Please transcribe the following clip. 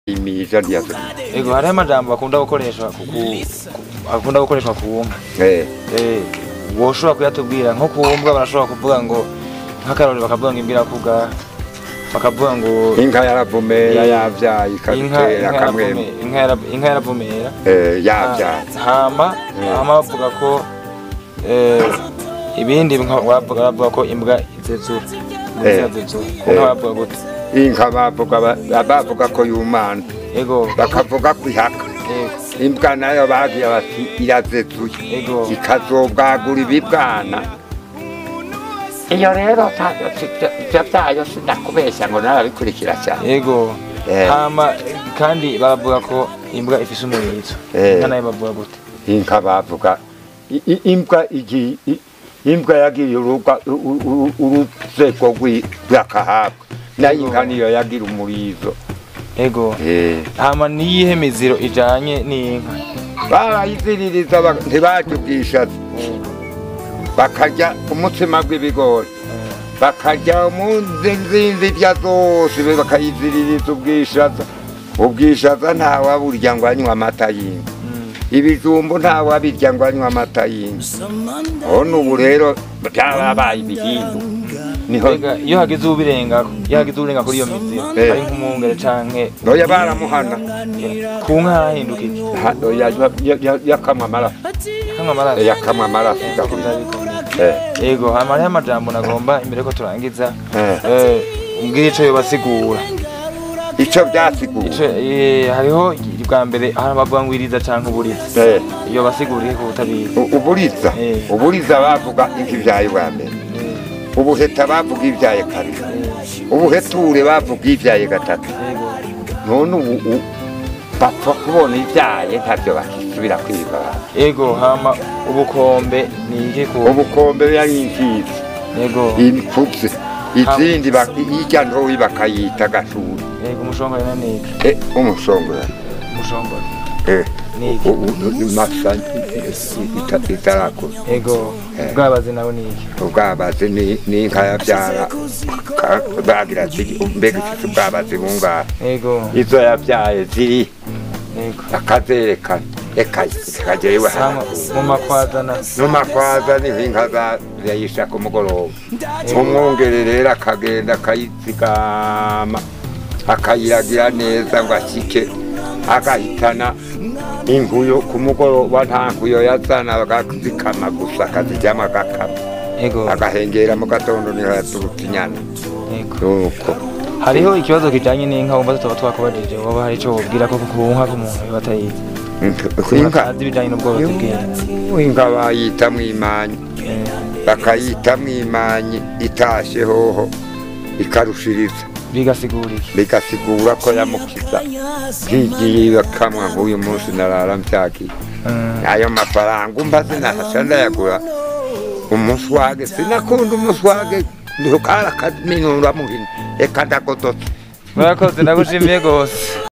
Imija ntiyasubira. Ego, hariho amajambo bakunda gukoresha akunda gukoreshwa ku nka. Woshobora kuyatubwira? Nko ku mbwa barashobora kuvuga ngo, nk'akarorero, bakavuga ngo imbwa irakuga, bakavuga ngo Inka yaravumera yavyaye, inka ikabitera inka akamwemwe. Inka yaravumera Yavyaye. Hama bavuga ko ibindi bavuga ko imbwa izezura, imbwa irazezura. Ku nka bavuga gute? Inka bavuga bavuga ko yumana, bakavuga ko ihaka. Imbwa nayo bagiye bati irazezuye, ikazobwagura ibibwana. Iyo rero ivyo vyayo sindakubesha ngo narabikurikira cyane. Hama kandi baravuga ko imbwa ifise umurizo. Inka nayo bavuga gute? Inka bavuga imbwa imbwa yagiye uruzego rw'akahabwa, nayo inka niyo yagira umurizo. Hama niyihe miziro ijanye n'inka? Barayiziririza, ntibarya ubwishaza, bakarya umutsima w'ibigori, bakarya nzinzi irya zose, bakayiziririza ubwishaza. Ubwishaza ntawaburya ngo anywe amata y'inka. Ibijumbu ntawabirya ngo anywe amata y'inka. None ubu rero byarabaye ibihindu niho. Mbega iyo hagize uwubirengako, iyo hagize uwurenga kuri iyo miziro, ari nk'umwungere canke Oya, baramuhana. Ku nka hahinduka iki? Oya, yakamwa amaraso. Yakamwa amaraso. Yakamwa amaraso. Ego, byari bikomeye. Ego, hama hariho amajambo nagomba imbere ko turangiza, umbwire ico yobasigura. Ico byasigura? Ico, hariho bwa mbere ahantu bavuga ngo iriza canke uburiza. Iyo basigura iki ku butabizi? Uburiza? Uburiza bavuga inka ivyaye bwa mbere. Ubuheta bavuga ibyaye kabiri. Ubuheture bavuga ibyaye gatatu. None ubu bapfa kubona ibyaye, ntabyo bakisubira kwiga. Ego, hama ubukombe ni iki ku Ubukombe yari imfizi imfuvye, izindi irya ntoyi bakayita gashuri. Ego, umushongore na ni iki? Umushongora? Umushongore ni iki? Masa itarakura. Ego, bwabazi nawe ni iki? Ubwabazi ni inka yabyara, bagira ati mbega ifite ubwabazi bungahe? Izo yabyaye ziri, akazerekana, eka ikagera iwe. Hama mu makwazana? Mu makwaza niho inka zayisha ku mugoroba. Umwungere rero akagenda akayizigama, akayiragira neza ngo ashike, agahitana inkuyo ku mugoroba. Nta nkuyo yazana, akazikama gusa, akaziryama, agakama, agahengera mu gatondo, niho yaturutse inyana. Nuko. Hariho ikibazo kijanye n'inka wumva tutaba twakubajije, woba hari ico wobwira ko ku nka, ku muntu yoba atayizi? Inka? Atazi ibijanye n'ubworozi bw'inka. Inka bayita mwimanyi. Bakayita mwimanyi itashe hoho ikarushiriza. Bigasigura iki? Bigasigura ko yamukiza nkigiye bakamwa. Nk'uyu munsi narara mvyagiye, ayo mafaranga umva sinahasha ndayagura umuswage, sinakunda umuswage, ntukara kaminura muhina, eka ndagototse. Murakoze, ndagushimiye gose.